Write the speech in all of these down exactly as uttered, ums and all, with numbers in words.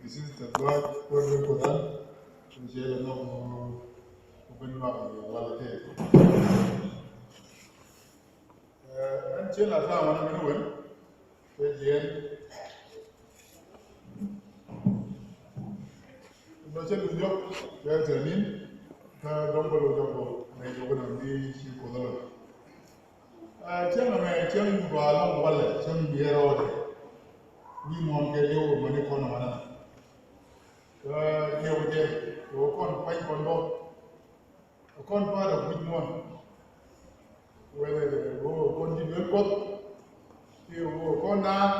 Sister Black, Kuɔth ben Kuoth an, in cɛ lɛ nhɔk mɔ ben luak ni walɛ tɛ. Ɛn cɛ la tha̱a̱ŋ wan mini wen, kɛ jiɛn. Bä cɛ luny jɔk kɛ tɛnin kä dɔ̱ŋ bä lo̱c jɔk bä rɛy jɔk bä dɔ̱ŋ bi ci Kuoth lo̱c. Cäŋ ɛmɛ cäŋ mi gɔaa ɛlɔ̱ŋ walɛ cäŋ mi yɛ rɔɔdɛ. Wi̱i̱ muɔ̱ɔ̱n kɛɛliw mani kɔn wanɛ. Kä liɛw jɛ kɛ wä kɔn kuany kɔn bä. Kɔn part of wi̱c muɔ̱ɔ̱n. Whether wä kɔn ji̱ duel Kuɔth kiɛ wä kɔn naath.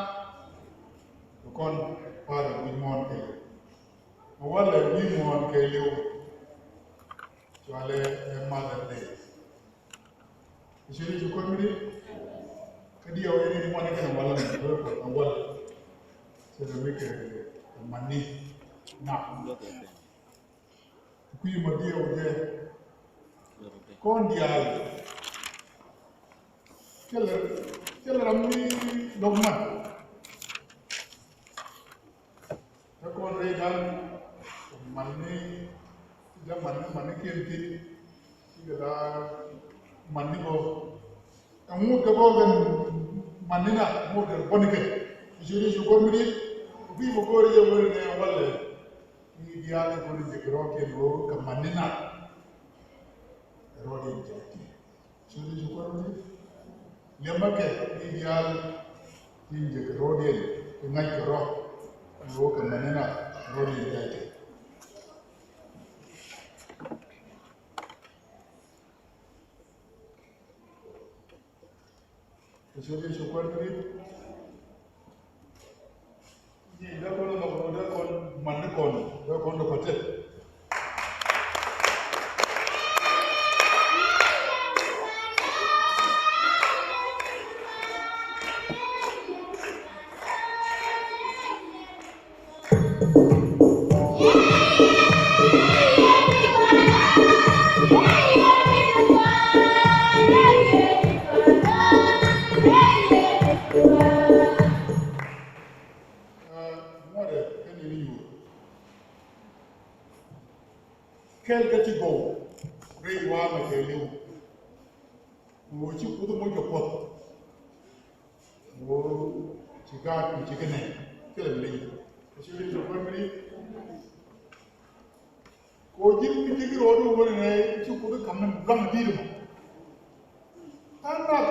Kɔn part of wi̱c muɔ̱ɔ̱n kɛɛliw. Walɛ wi̱i̱ muɔ̱ɔ̱n kɛɛliw. Cualɛ ɛ Mother Day. I̱ ciri ci kuäär mi di kä diɛw yɛn in ŋuan ikɛn walɛ ni kuäär kuäär walɛ. Cɛ rɛ mi kɛ mani na. Kui̱ ma diɛw jɛ kɔn diaal. Cɛ lɛ cɛ lɛ ram mi dɔk man. Kä kɔn rɛy dan mani, jɛ mani, mani kiɛn ti ti kɛ la mani bɔ. Ɛŋu kɛ bɔ kɛ mani na ŋu kɛ bɔni kɛ. I̱ ciri ci kuäär mi di bi mɔ go̱o̱ri jɛ weri nɛ walɛ. Ni diaal kɔn jɛ kɛ rɔ kiɛn wä kɛ mani na. Rɔ di jɛ ti. Ciri ci kuäär mi di liɛmä kɛ ni diaal tin jɛ kɛ rɔɔdiɛn kɛ ŋa̱c kɛ rɔ. Ni wä kɛ mani na rɔɔdiɛn jɛ ti. Kɛ ciöt Yecu Kuäär mi rit. Ji̱ dee kɔn lɔk dee kɔn man ni kɔn dee kɔn dee kɔn tɛth. Ŋuɔ̱tdɛ kä ni ni yuur kɛl kä ti gɔw rɛy wa̱a̱ mɛ kɛɛliw. Ŋuɔ ci Kuoth moc kɛ Kuɔth. Ŋuɔ ci gaat mi ci kɛ nɛn kɛl mi leny. Ci leny kɛ Kuäär mi rit. Kɛ ɣöö ji̱n mi ji̱ ki rɔɔdu ɣöö nɛ ci Kuoth ka̱m ni luaŋ di̱i̱t mɔ. Ta̱a̱ rak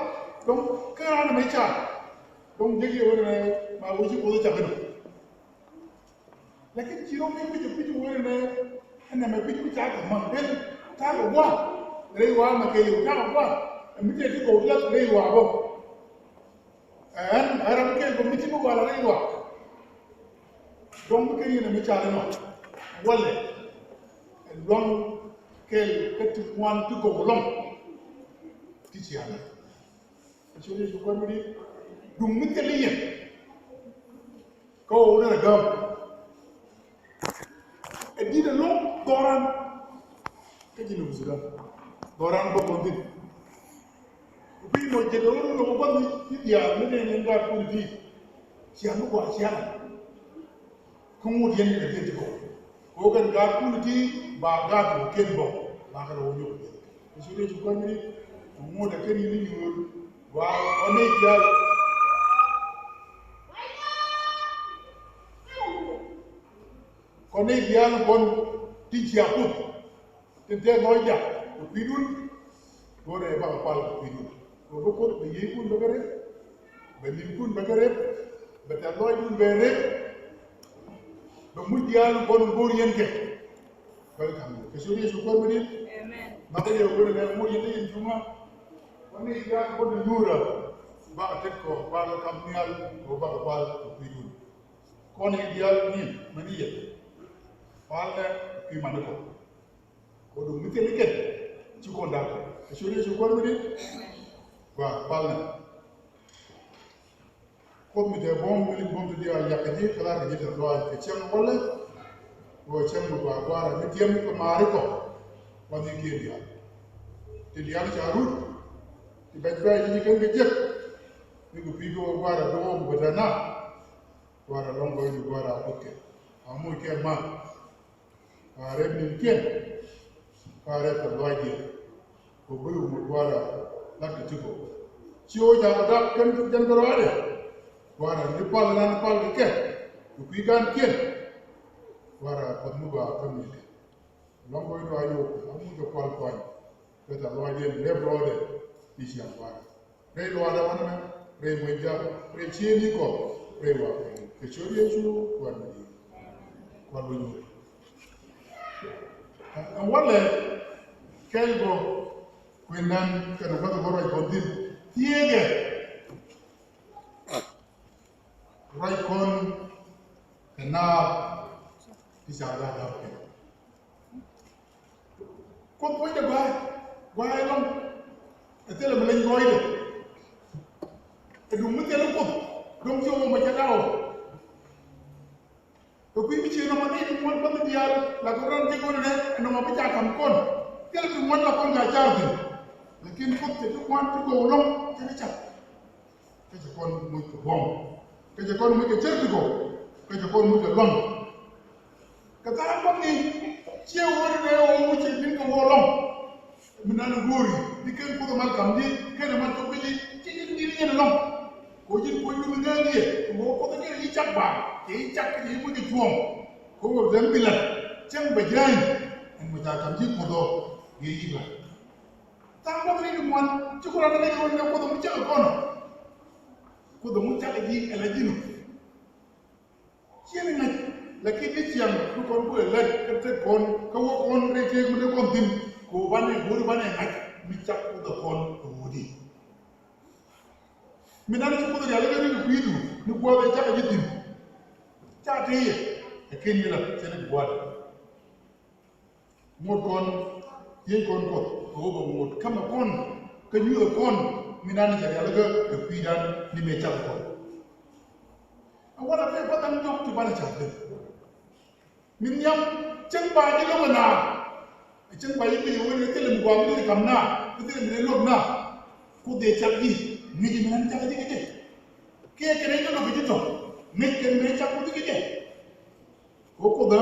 dɔ̱ŋ kä raan ɛmɛ ca dɔ̱ŋ jek yɛ ɣöö nɛ ma ɣöö ci Kuoth cak inɔ. Lakin ci rɔ̱ mi kui̱c kui̱c ɣöö nɛ ɛn ɛmɛ kui̱c kui̱c ca kɛ ma̱ŋ ben ca kɛ gua̱a̱th rɛy wa̱a̱ mɛ kɛɛliw ca kɛ gua̱a̱th. Ɛmi tëë ti gɔw diath rɛy wa̱a̱ bä. Ɛn ɛ ram kɛl bä mi ci mi gɔaa la rɛy wa̱a̱. Dɔ̱ŋ mi kɛ yɛn ɛ mi car inɔ walɛ ɛ luaŋ kɛl kä ti ŋuan ti gɔw ɛlɔ̱ŋ. Ti ciaŋ ɛ ci Yecu Kuäär mi rit duŋ mi thil i̱ yɛn. Kä ɣöö rɛl ɛ gäm ɛ di̱t ɛlɔ̱ŋ dhɔran. Kä ji̱ Junub Sudan dhɔran bä kɔn thi̱n. Ku bi mɔ jek ɛ ɣöö rɛl ɛ gua̱th ni diaal mi nɛn yɛn gaat kun ti. Ciaŋ mi gɔaa ciaŋ. Kä ŋot yɛn kɛ diet ti kɔn kɛ ɣöö kɛn gaat kun ti ba gaat wä kiɛn bä ba kɛ rɔ wä nyɔk diet. Kɛ ciöt Yecu Kuäär mi rit ŋot ɛ kɛn yɛn ni nyuur ba ɔ nɛy diaal. Kɔn nɛy diaal kɔn ti cia Kuoth. Tin tɛth lɔcda kɛ kui̱dun. Go̱rɛ bakɛ pal kɛ kui̱dun. Kɛ bä Kuoth bɛ yiëëkun bɛ kɛ rep. Bɛ ni̱nkun bɛ kɛ rep. Bɛ tɛth lɔcdun bɛ rep. Bɛ muc diaal kɔn go̱o̱r yɛn kɛ. Welcome. Kɛ ciöt Yecu Kuäär mi rit. Amen. Makɛ yɛ go̱rɛ nɛ muc yɛn i̱ yɛn cuŋä. Kɔn ni diaal kɔn ni nyuurä. Bakɛ tet kɔ bakɛ kam nhial kɔ bakɛ pal kɛ kui̱dun. Kɔn ni diaal ni mɛn i̱ yɛn. Pal nɛ kui̱ mani kɔ. Kɛ duŋ mi thil ikɛn ci kɔn da̱k kɛ ciöt Yecu Kuäär mi rit. Gua pal nɛ. Kuoth mi te buɔ̱m mi liŋ buɔ̱m ti diaal yak kɛ ji̱ kɛ lar kɛ ji̱ te lɔaac kɛ cäŋ walɛ. Wä cäŋ mi gua gua̱a̱r mi tiɛm kɛ maari kɔ. Wa mi kiɛ diaal ti diaal ca rut. Ti bɛc bɛc ji̱ kɛn kɛ jek. Mi kɛ pi̱i̱ kɛ wä gua̱a̱r a do̱o̱m bɛ te na. Gua̱a̱r a lɔŋ gɔy ni gua̱a̱r a kuth kɛ. A moc kɛ ma̱a̱k. Ka rɛp ni̱n kiɛn. Ka rɛp kɛ lɔaacdiɛn. Kɛ bi wut Gua̱a̱ra lat kɛ ti kɔ. Ci ɣöö ca kɛ dap kɛn jɛn kɛ rɔaadɛ. Gua̱a̱ra ni pal ran pal kɛ kɛ. Kɛ kui̱ gan kiɛn. Gua̱a̱ra kuɔth mi gɔaa kä mi kɛ. Lɔ̱ŋ kɔc dɔac yio̱w a muc kɛ kual kuany. Kɛ tha̱a̱ŋ lɔaacdiɛn lɛp rɔɔdɛ i̱ ciaŋ Gua̱a̱ra. Rɛy luaakdɛ wanɛ mɛ, rɛy wecdä, rɛy ciëëŋni kɔ, rɛy wa̱a̱ kɛ ciöt Yecu Kuäär mi di̱i̱t. Kual wec wec. Ɛn walɛ kɛl kɔ kui̱ nan kɛn gua̱th kɔ ruac kɔn thi̱n. Thieekɛ ruac kɔn kɛ naath ti ca gak gak kɛ. Kuoth puɔ̱nydɛ gua̱a̱, gua̱a̱ ɛlɔ̱ŋ. Ɛ thilɛ mi leny gɔɔydɛ. Ɛ duŋ mi thilɛ Kuoth, dɔ̱ŋ ci wä mɔ cɛ daw. Ɛ kui̱ mi cie nɔmɔ ni ti ŋuan bä mi diaal, la kɛ rɔn jek wä nɛ, ɛ nɔmɔ bi ca ka̱m kɔn. Thilɛ ti ŋuan la kɔn ka car thi̱n. Lakin Kuoth cɛ ti ŋuan ti gɔw ɛlɔ̱ŋ, cɛ ti ca̱p. Kä cɛ kɔn moc kɛ buɔ̱m. Kä cɛ kɔn moc kɛ cär ti gɔw. Kä cɛ kɔn moc kɛ lua̱ŋ. Kɛ tha̱a̱ŋ bäkni ciɛ wä ri rɛw wä wi̱c cɛ ni̱n kɛ wä lɔ̱ŋ. Mi nan go̱o̱ri ni ken Kuoth mal kam di ken mal cɔk kɛ di ci ji̱n di ni nyɛn lɔ̱ŋ. Kɛ ji̱n puɔ̱ny dumi ŋäär yɛ kɛ wä Kuoth kɛ yi cak baaŋ kɛ yi cak kɛ yi moc kɛ cuɔ̱ɔ̱ŋ. Kɛ wä rɛm bi lat cäŋ bɛ jääny. Ɛn mɔ ca kam di Kuoth ɔ yɛ yi baaŋ. Tha̱a̱ŋ bäkni ni ŋuan ci ku ran ni ŋäc run ni Kuoth mi cak kɔn. Kuoth mi cak ji̱ ɛlɛ ji̱n. Ciɛ ni ŋäc, lakin ni ciaŋ mi kɔn ku ɛ lät kä tek kɔn kä wä kɔn rɛy tëëk mi dee kɔn thi̱n. Kɛ wä banɛ go̱o̱ri banɛ ŋa̱c mi cak Kuoth ɛ kɔn kɛ wä di. Mi nan ci Kuoth rialikä ni kɛ kui̱du ni gua̱a̱th ɛ cak ji̱ thi̱n. Ca tëë yɛ ɛ ken mi la cɛ ni gua̱a̱th. Ŋot kɔn, thiec kɔn Kuoth kɛ ɣöö bɛ ŋot kämɛ kɔn kä nyuuthɛ kɔn mi nan cɛ rialikä kɛ kui̱dan ni mëë cak kɔn. Ɛ wä la tëë gua̱th ɛn jɔk ti banɛ cak thi̱n. Min nhiam cäŋ ba ji̱ lo̱k ɛ naath. Ɛ cäŋ ba ji̱ guic ɛ wen ɛ thilɛ mi gua̱a̱th mi dee kam naath, ɛ thilɛ mi dee lo̱k naath. Kuoth dee cak ji̱ ŋi̱ci mi nan cak ji̱ kɛ jɛ. Kiɛ kɛn ɛ ji̱ lo̱k kɛ ji̱ tɔ̱ ŋi̱c kɛn mëë cak Kuoth ji̱ kɛ jɛ. Kɛ Kuoth ɛ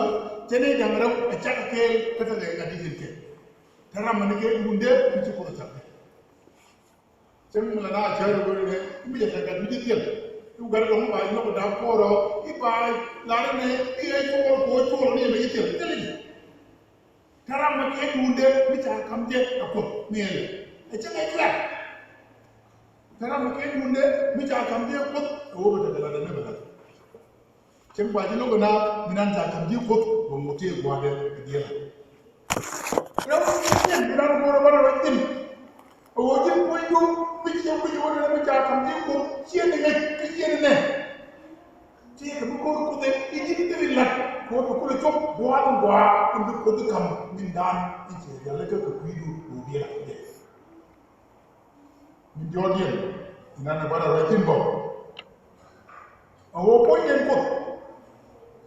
cɛ ni da̱ŋ rɛw ɛ cak kɛɛl kä tekɛ gat ji̱ ji̱n kɛ. Te ram ni kɛ duundɛ mi ci Kuoth ɛ cak kɛ. Cäŋ mi la na cäär ɛ go̱rɛ ni mi jɛ tɛ gat mi ji̱ thil. I̱ gat dɔ̱ŋ ba nyɔk da̱ŋ kuɔrɔ i̱ ba lar ni i̱ ɛ cuɔl kɛ wä cuɔl ni mɛ ji̱ thil thil i̱. Te ram mi kɛ duundɛ mi ca kam jɛ ɛ Kuoth mi ɛ lɛ ɛ cäŋ ɛ cuɛr. Te ram mi kɛ duundɛ mi ca kam jɛ ɛ Kuoth ɛ wä bɛ tɛ kɛ lat ɛ ni bɛ lat. Cäŋ ba ji̱ lo̱k ɛ naath mi nan ca kam ji̱ Kuoth bɛ ŋot tëë gua̱a̱thdɛ kɛ diɛɛl. Rɛw ji̱ ji̱n mi nan go̱o̱rä banɛ rɔ ji̱n. Ɛ ɣöö ji̱n puɔ̱nydu mi ciɛ guic ɣöö nɛnɛ mi ca kam ji̱ Kuoth ciɛ ni ŋäc kä ciɛ ni nɛ. Tëëkɛ mi go̱o̱r Kuoth i̱ ji̱n thil i̱ la̱t kɛ ɣöö bi kulɛ cop gua̱a̱th in gɔaa in bi Kuoth i̱ ka̱m min daan in cɛ rialikä kɛ kui̱du kɛ ɣöö bi la̱t kɛ jɛ. Min diɔ̱ɔ̱kdiɛn inanɛ banɛ ruac thi̱n bä. A ɣöö puɔ̱nydiɛn Kuoth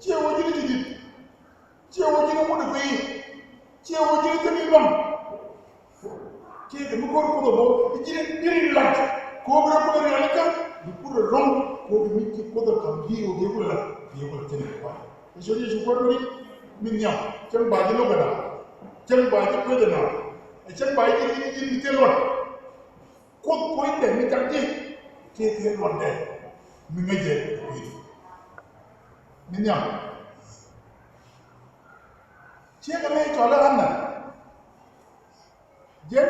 ciɛ ɣöö ji̱n i̱ ci di̱t, ciɛ ɣöö ji̱n i̱ ŋut i̱ kui̱, ciɛ ɣöö ji̱n i̱ thil i̱ luaŋ. Ciɛ kɛ mi go̱o̱r Kuoth ɛ bä i̱ ji̱n i̱ ri la̱t kɛ ɣöö bi rɔ kulɛ rialikä bi kulɛ ro̱ŋ kɛ ɣöö bi mi ci Kuoth ɛ ka̱m ji̱ ɣöö bi kulɛ la̱t bi kulɛ thi̱n i̱ kua. Kɛ ciöt Yecu Kuäär mi ri min nhiam cäŋ ba ji̱ lo̱k ɛ na cäŋ ba ji̱ kueth ɛ na ɛ cäŋ ba ji̱ ji̱ ji̱ ji̱ thil luɔt. Kuoth puɔ̱nydɛ mi cak ji̱ tëë kɛ luɔtdɛ mi ŋäcɛ kui̱du. Mi nhiam ciek ɛmɛ cɔl i̱ Ɣana. Jɛn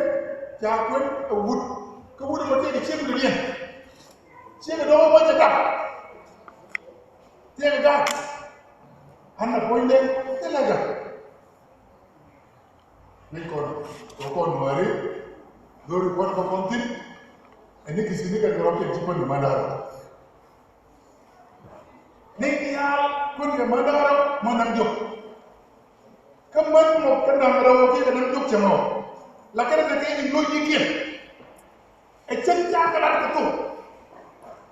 ca kuɛn ɛ wut kä wut ɛmɔ tëëkɛ ciek mi riɛn. Ciek ɛ dɔ̱ŋ ɛmɔ cɛ dak. Tëëkɛ dak. Ɣana puɔ̱nydɛ thilɛ dak. Ŋäc kɔn kɛ kɔn nuääri. Dhori kɔn kɛ kɔn thi̱n. Ɛn ni kisi ni kɛ rɔ̱ kɛn ci kɔn ni mandara. Ni diaal kɔn kɛ mandara mɔ nam jok. Kä män mɔ kä nam rɛw kɛ kɛ nam jok cɛ mɔ. La kɛn kɛ kɛ in lo̱c ni kiɛn. Ɛ cäŋ ca kɛ lat kɛ thok.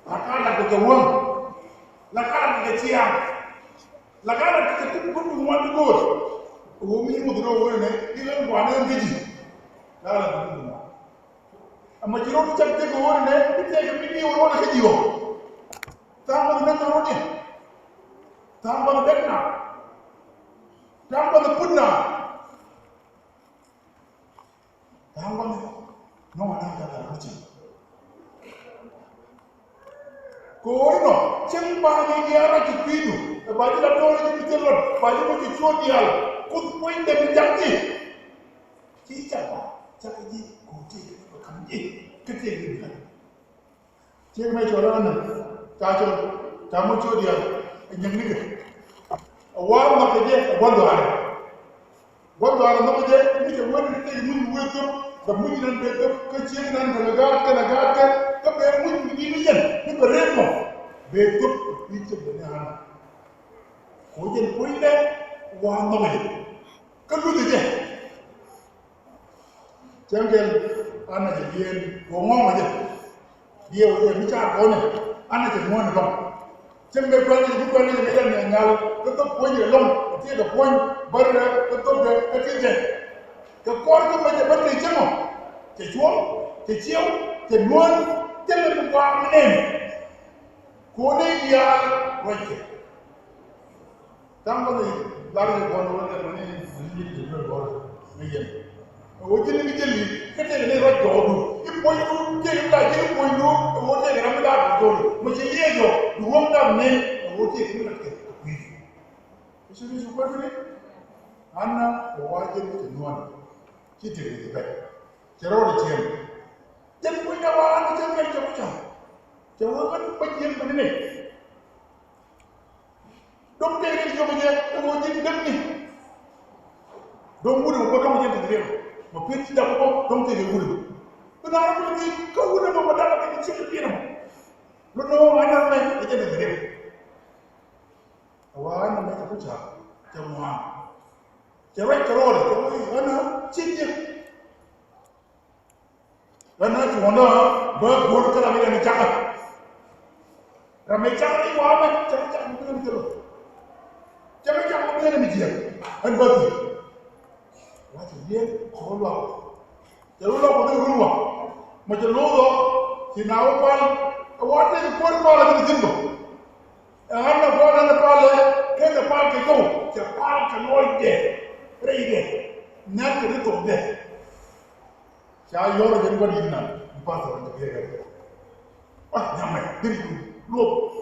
La ka lat kɛ wäŋ. La ka lat kɛ ciaŋ. La ka lat kɛ thuk kun kun wan go̱o̱r. Ɛ wä mi nyuuth rɛw wä nɛ i̱ ɣän gua̱a̱n ɣän kä ji̱. La lat kɛ thuk kun wan. Ama ci rot cak tek wä nɛ i̱ tek mi ni wä wä nɛ kä ji̱ wä. Tha̱a̱ŋ wä nɛ kä wä nɛ. Tha̱a̱ŋ bath dek na. Tha̱a̱ŋ bath put na. Tha̱a̱ŋ bath nɔŋ anaa jakä rucin. Kɛ ɣöö inɔ cieŋ ba ji̱ diaal rɔ ci kui̱du ɛ ba ji̱ la do̱r ji̱ mi thil rɔt ba ji̱ mi ci cuɔ̱ɔ̱ŋ diaal. Kuoth puɔ̱nydɛ mi ja̱ŋ ji̱. Ci cak ba cak ji̱ kɛ ɣöö tëëkɛ ni bɛ ka̱m ji̱ kä tëëkɛ ni bɛ ka̱m. Ciek mɛ cɔl raan ni ca cɔl ca mɔ ciö diaal ɛ nyäŋ nikɛ. Ɛ wa̱a̱ nhɔk kɛ jɛ ɛ gua̱n dhɔaarɛ. Gua̱n dhɔaarɛ nhɔk kɛ jɛ mi cɛ wee ni tëë muc wee thop kɛ muc nan bee thop kä ciek nan kɛ gaat kɛ na gaat kɛ kä bee muc mi di̱t ni jɛn ni bɛ reet mɔ bee thop ni ciek bɛ ni an. Ko jɛn puɔ̱nydɛ wa̱a̱ nhɔk kɛ jɛ kä luth kɛ jɛ. Cäŋ kɛl an a cɛ diɛɛl kɛ ŋɔ̱ɔ̱ŋ a jɛ. Diɛɛl wä jɛ mi ca kɔnɛ an a cɛ ŋuɔ̱ɔ̱n ɛ lɔ̱ŋ. Cäŋ kɛl kuɛn kɛ jɛ mi kuɛn kɛ jɛ mi jɛ mɛ nyal kä thok puɔ̱ny jɛ lɔ̱ŋ kɛ tiɛɛk kɛ puɔ̱ny bär rɛ kä thok kɛ kä tiɛɛk jɛ. Kɛ kɔr kä mɛ jɛ bär kɛ cäŋ ɔ cɛ cuɔ̱ŋ cɛ ciɛw cɛ nuɔ̱ɔ̱n cɛ lɛ mi gua̱a̱k mi nɛn. Kɔn i̱ diaal ruac kɛ. Tha̱a̱ŋ bä ni lar ni buɔ̱n wä ni mani ni ni ni ni buɔ̱n ni yɛn. Ɛ wä ji̱n ni jɛli kä tëëkɛ ni ruac jɔɔdu i̱ puɔ̱nydu tëëkɛ ni la ji̱n i̱ puɔ̱nydu ɛ wä tëëkɛ ram mi la duɔ̱ɔ̱du mɛ ci liɛɛc jɔɔdu wäŋ dam ni ɛ wä tëëkɛ ni la kɛ kui̱du. I̱ ci ni ci kuäär ni an na ɛ wa ji̱n ni ci nuɔ̱n ci tëëkɛ ni bɛc. Cɛ rɔɔdɛ ciɛŋ. Jɛn puɔ̱nydɛ wa̱a̱ ni cɛ mɛl cɛ ku cam. Cɛ wee kä bä jiɛn bä ni nɛy. Dɔ̱ŋ tëëk rɛy jiɔk jɛ ɛ wee ji̱n däkni. Dɔ̱ŋ wut ɛ wee dɔ̱ŋ jɛn däk riɛk. Mɛ pi̱n ji̱ dap bä dɔ̱ŋ tëëk ɛ wut ɛ. Bi na rɔ bi kä wut ɛ mɛ mɛ dap ɛ kɛ ciek ɛ piɛn ɛ mɔ. Lɔ nɔ ɣän ɛ mɛ ɛ jɛn däk riɛk. Ɛ wa̱a̱ ɣän ɛ mɛ cɛ ku cam cɛ ŋuan. Cɛ ruac kɛ rɔɔdɛ cɛ wee ɣän ɛ ciek jiɛk. Ɣän a cuɔ̱ŋdä bä go̱o̱r kä ram mi ɣän i̱ cakä. Ram mi cakä i̱ wa̱a̱ mɛ cɛ mi cakä mi ɣän i̱ cɛ lo̱k. Cɛ mi cakä mi ɣän i̱ jiɛk ɣän bä thiec. Wa cɛ yieen cɛ wä luak. Cɛ wä luak wä ni run wa mɛ cɛ lo̱k dhɔk ci na wä pal. Ɛ wa tëëk kuäär pal ɛ mi thi̱n bä. Ɛ ɣän ɛ gua̱n ɣän ɛ pal ɛ kɛn ɛ pal kɛ jɔw cɛ pal kɛ lɔcdɛ rɛydɛ. Nɛn kɛ ni thokdɛ. Ca yɔr jɛ ni bä di̱t na ni pastor ni kɛ kɛ. Wa nyamɛ diri luɔth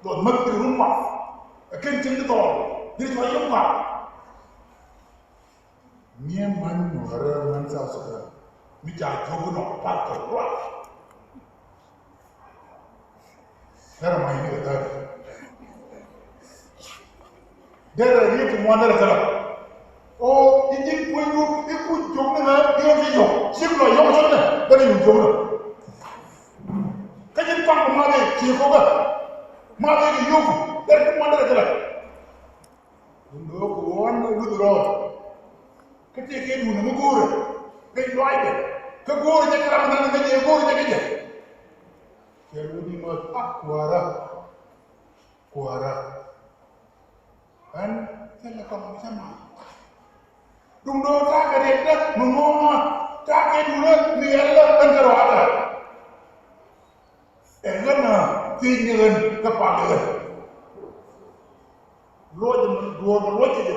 luɔth mak diri rum wa. Ɛ ken cin ni thɔɔr diri cua yom wa. Niɛ man nyuɔrɛ man South Sudan mi ca jok nɔ pastor wa. Nɛrɛ ma̱c ni kɛ tha̱a̱t. Derɛ riet ti ŋuan derɛ kälä. O i̱ ji̱n kuenydu i̱ kuc jiök ni ɣä i̱ ɣä ti yɔk ciek lɔ yɔk cɔt nɛ derɛ yuk jiök nɛ. Kä ji̱n paŋ kɛ math i̱ ciek kɔkä math i̱ kɛ yio̱k derɛ ti ŋuan derɛ kälä. Duundɛ ɣä kɛ ɣöö ɣän ɛ luth rɔɔd. Kä tëë kɛ duundɛ mi go̱o̱rɛ rɛy lɔaacdɛ. Kä go̱o̱rɛ jɛ kä ram ɛnan kä jɛ go̱o̱rɛ jɛ kä jɛ. Cɛ luth ni mɔth a kuäärä. Kuäärä. Ɣän thilɛ kɔn mi cä ma. Duundɛ ɣä ta̱a̱ kɛ riɛkdä mi ŋɔ̱ɔ̱ŋä ta̱a̱ kɛ duundä mi yɛlɛ ɣän kɛ rɔaadä. Ɛ ɣän a thiec ni ɣän kä pal ɣän. Luɔc ɛmɛ duɔ̱ɔ̱r kɛ luɔc kɛ jɛ.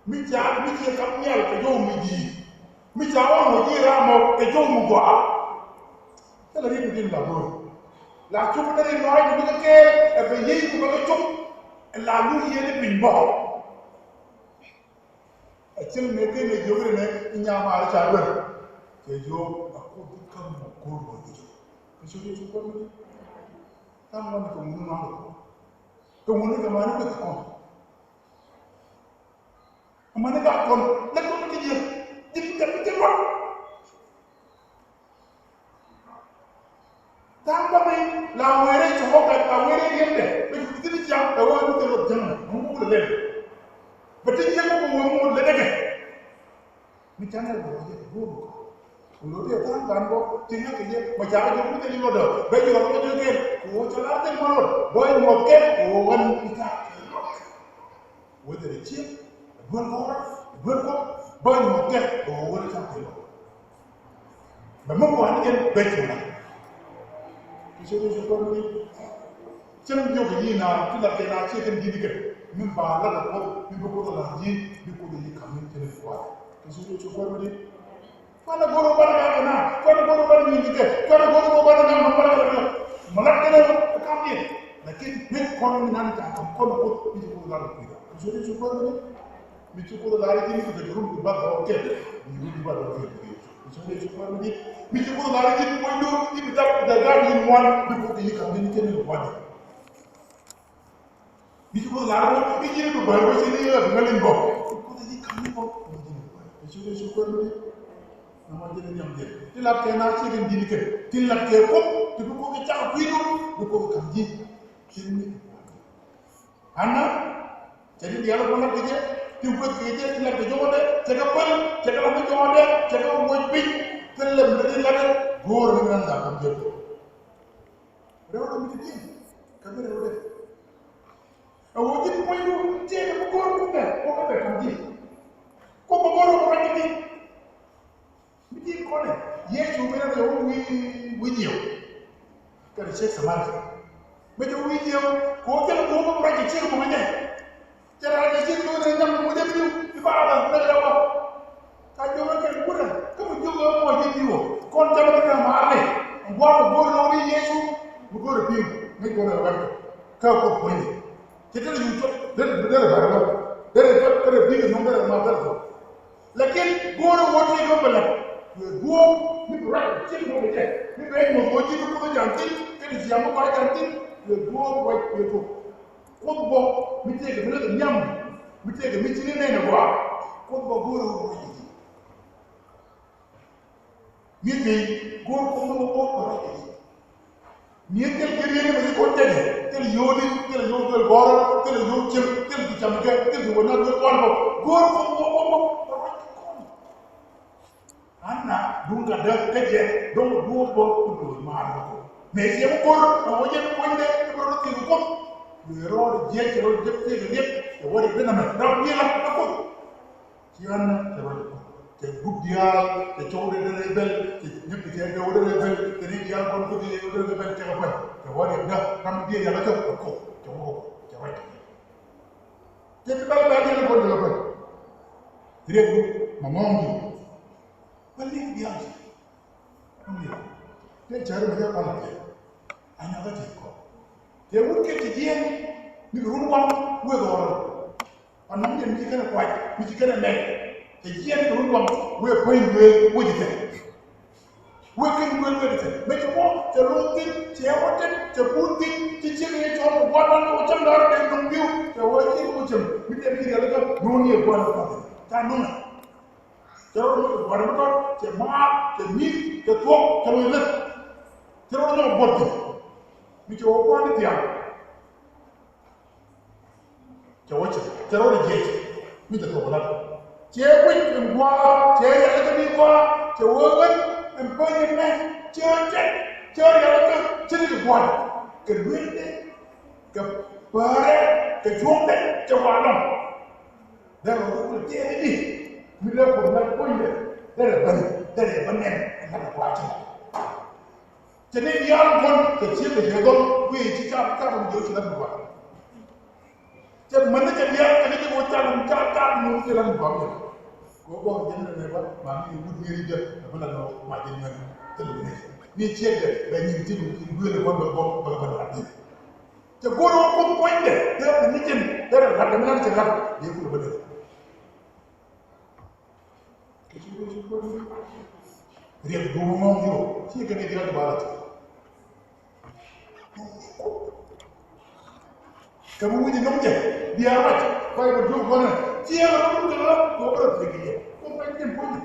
Mi ca mi ciɛ kam nhial kɛ jɔw mi ji̱. Mi ca wä luɔc ji̱ ram ɔ kɛ jɔw mi gɔaa. Thilɛ riet mi din la go̱o̱r. La cuk ni rin lɔaac mi bikɛ kɛɛl ɛ bɛ yiey mi bɛ kɛ cuk. Ɛ la luk yieen i̱ piny bɔk. A cil mëë ken ɛ jiök rinɛ i̱ nyamaar i̱ ca luɛr. Cɛ jiök a Kuoth bi käm mɔ ko̱r mɔ ji̱ jɔk. Kɛ cu Yecu kuɔth mi di. Ka̱m ŋuɔ̱n kɛ ŋuni ŋuan kɛ kɔn. Kɛ ŋuni kɛ mani kueth kɛ kɔn. Kɛ mani ka kɔn lɛ kɔn kɛ jiɛk. Ji̱n kɛ bi jiɛk luɔt. Tha̱a̱ŋ bä mi la weerɛ cɔ̱kɔ kɛ a weerɛ riɛmdɛ bɛ cu thi̱n ciaŋ kɛ wee duth kɛ luɔth jiäŋdɛ mi wuk lɛ lɛl. Bɛ ti jiäŋ bä mi wee mi wut lɛ däkɛ. Mi canɛ luɔc jɛ kɛ go̱o̱r mi kɔn. Ku lo̱t yɛ tha̱a̱ŋ gan bä ti ŋäk kɛ jɛ mɛ ca jɛ wut kɛ luɔtdä bɛ jɔɔr kɛ jɛ kɛl kɛ wee cɛ lar thil mɛ luɔt bä nyuɔth kɛl kɛ wee wän mi tha̱a̱ŋ kɛ luɔt. Whether ɛ ciek ɛ duel kɔrä ɛ duel kɔk bä nyuɔth kɛ ɛ wä wä cam kɛ lɔ. Bɛ mi kuan ni jɛn bɛ cuŋ na. Ti cɛ ni cɛ kɔn ni. Cäŋ jiök kɛ ji̱ naath, ti lat kɛ naath ciɛ kɛn di̱t kɛ. Min ba lat ɛ Kuoth, min bi Kuoth ɛ la̱r ji̱, bi Kuoth ɛ ji̱ ka̱m ni cɛ ni kua̱r. Kɛ ci Yecu Kuäär mi di̱i̱t. Kuan ɛ go̱r ɛ banɛ ŋa̱n kɛ naath, kuan ɛ go̱r ɛ banɛ ŋa̱n kɛ, kuan ɛ go̱r ɛ banɛ ŋa̱n kɛ, banɛ ŋa̱n kɛ. Mɛ lat kɛn ɛ kam di̱t. Lakin min kɔn mi nan ca ka̱m kɔn ɛ Kuoth, mi ci Kuoth lat ɛ kui̱da. Kɛ ci Yecu Kuäär mi di̱i̱t. Mi ci Kuoth ɛ lar ji̱ mi ci kɛ rum ti bath ɔ kɛl. Mi rum ti bath ɔ kɛl. Mi ci Kuoth ɛ lar ji̱ mi ci Kuoth ɛ lar ji̱ puɔ̱nydu i̱ bi dap dap dap in ŋuan bi Kuoth kɛ yi ka̱m ni kɛn in ŋuan. Mi ci Kuoth ɛ lar ji̱ i̱ ji̱n bi bär wec in i̱ ɣä bi ŋäl in bä. Bi Kuoth kɛ yi ka̱m ni bä. Mi ci Kuoth ɛ lar ji̱ mi ci Kuoth ɛ lar ji̱. Nɔmɔ ji̱n in nhiam ji̱n. Ti lat kɛ naath ciɛ kɛn di̱t kɛn. Ti lat kɛ Kuoth ti bi Kuoth kɛ cak kui̱du bi Kuoth kɛ ka̱m ji̱. Ji̱n mi ci Kuoth. Anna, cɛ ti diaal ɛ bä lat kɛ jɛ, ti gueth kɛ jɛ, ti lat kɛ jɔwdɛ, cɛ kɛ päl, cɛ kɛ lat kɛ jɔwdɛ, cɛ kɛ wuɔc piny, thilɛ mi ti lat ɛ, go̱o̱r ni ran dak kɛ jɛ. Rɛwdɛ mi ti diɛn, kɛ bi rɛwdɛ. Ɛ wä ji̱n puɔ̱nydu, tiɛɛkɛ bi go̱o̱r Kuoth ɛ, Kuoth ɛ bɛ ka̱m ji̱. Kuoth bɛ go̱o̱r ɛ bɛ ka̱m ji̱. Mi ti kɔnɛ Yecu mi rɛn yɛ wä wi̱i̱ wi̱i̱ jiɛw. Kɛnɛ ciek Samaria. Mi ti wi̱i̱ jiɛw kɛ wä thil go̱o̱k mi rɔc kɛ ciek mɔmɛ jɛ. Cɛ rɔc kɛ ciek mi wä ni nyam mɔmɛ jɛ pi̱w i̱ ba rɔc ni rɛw wä. Ka jiök rɔ kɛn kurɛ kä mi jiök ɛ mɔ ji̱ pi̱w ɔ kɔn jɛ rɔ kɛn maarni. Gua̱a̱k mi go̱o̱r ni wä ni Yecu mi go̱o̱r ɛ pi̱w mi go̱o̱r ɛ wɛr kɛ kä kɔ puɔ̱nyni. Ci derɛ yuc cuɔt derɛ derɛ bɛr bä derɛ cuɔt derɛ bi̱i̱ kɛ nuɔ̱ŋ derɛ ma derɛ cuɔt. Lakin go̱o̱rɛ wä tëë kɛ bɛ la̱t kɛ duɔ̱ɔ̱p mi bi ruac cil mɔ kɛ jɛ mi bɛ nyuɔ̱th wä ji̱ mi Kuoth jan thi̱n kɛnɛ ciaŋ mi kɔac jan thi̱n kɛ duɔ̱ɔ̱p ruac kɛ tuɔ̱k. Kuoth bä mi tëëkɛ mi lät nhiam mi tëëkɛ mi ci ni nɛn ɛ gɔaa. Kuoth bä go̱o̱rɛ wä ruac kɛ ji̱. Mi̱eth kɛ go̱o̱r kɔn ni wä bä rɔ̱ kɛ ji̱. Mi̱eth thil kɛ riet ni bɛ ji̱ kɔn jɛjɛ thil yo̱o̱ni thil yo̱o̱ thil gɔ̱rä thil yo̱o̱ cir thil ti cam kɛ thil ti wä na thil kɔn bä go̱o̱r kɔn ni wä bä bä rɔ̱ kɛ kɔn. An na duŋ ka däk kä jɛ dɔ̱ŋ duɔ̱ɔ̱p bä ku duɔ̱ɔ̱p maar bä kɔn. Mëë ciɛ bä ko̱r ɛ wä jɛ ni puɔ̱nydɛ ɛ bä rɔ̱ thil kɔn. Yɛ rɔɔd jiɛc kɛ rɔ̱ jɛ thil riet ɛ wä ri bi namɛ rɔ̱ wi̱i̱ la ɛ kɔn. Ci ɣän cɛ rɔ cɛ gup diaal cɛ cɔw dee dee bɛl cɛ nyep cɛ dee wä dee bɛl cɛ ni diaal kɔn gup dee wä dee bɛl cɛ kɛ pɛn cɛ wä dee dee ram diaal yɛ kɛ kɛ kɔ cɛ wä kɔ cɛ rɔ cɛ. Cɛ ti bɛl bɛl yɛ kɔn dee kɛ pɛn. Riek gup ma mɔŋ di. Bɛl ni diaal cɛ. Tëë cäri mi cä kɔn la jɛ. A nyakä ti kɔ. Tëë wut kɛ ti jiɛn mi bi run waŋ wee dhɔrɔ. A nɔŋ jɛ mi ci kɛnɛ kuac mi ci kɛnɛ mɛk. Tëë jiɛn mi bi run waŋ wee päny wee wee ji̱ thɛn. Wee kɛn wee wee ji̱ thɛn. Mɛ cɛ wä cɛ lo̱o̱ thi̱n cɛ wä thi̱n cɛ buut thi̱n ci ciek yɛ cɔl kɛ gua̱a̱r dan wä cäŋ da̱r dee duŋ biu cɛ wä ciek wä cäŋ mi dee mi riɛl kä no̱o̱ŋ yɛ gua̱a̱r kɔn. Ca no̱o̱ŋ. Cɛ rɔ mi gua̱n mi tɔt cɛ maat cɛ mi̱th cɛ thuɔ̱k cɛ loc lät. Cɛ rɔ nyɔk buɔt thi̱n mi cɛ wä kua̱n ni thiaŋ. Cɛ wä cɛ cɛ rɔ ni jiɛc mi cɛ thuɔ̱k lat. Cɛ kui̱c in gua̱a̱ cɛ yɛl kä ni gua̱a̱ cɛ wä ɣän in päny in mɛ cɛ cɛ cɛ yɛl kä cɛ ni gua̱n kɛ lueŋdɛ kɛ päärɛ kɛ cuɔ̱ŋdɛ cɛ gua̱a̱ lɔ̱ŋ. Derɛ wä kul tiɛɛni di mi lɛ kun na kunyɛ derɛ bän derɛ bän nɛn na kuaci. Cɛ ni diaal kun kɛ ciek kɛ ciek dɔl wi̱i̱ ci cap cap mi jɛ ci la mi kuaci. Cɛ män ni cɛ diaal cɛ ni cɛ wä cap mi cap cap mi ci la mi kuaci. Ko bɔ jɛ ni nɛ ba ma mi wut mi ri jɛ na bä la nɔ ma jɛ ni män. Ni ciek dɛ bɛ nyin ti mi duel bä bä bä bä bä. Cɛ go̱o̱r wä Kuoth puɔ̱nydɛ derɛ ni jin derɛ lat dɛ mi lat cɛ lat dee kulɛ bä derɛ. Riɛk duɔ̱ɔ̱ŋ ŋɔ̱ɔ̱ŋ yio ci kɛ ni diaal ba lat. Kɛ mi wi̱c nɔm jɛ bia lat kuay bä duɔ̱ɔ̱ŋ kɔnɛ ci kɛ rɔ dun kɛ ɣä kɛ ɣä bä rɔ thiek kɛ yɛ Kuoth puɔ̱nydɛ.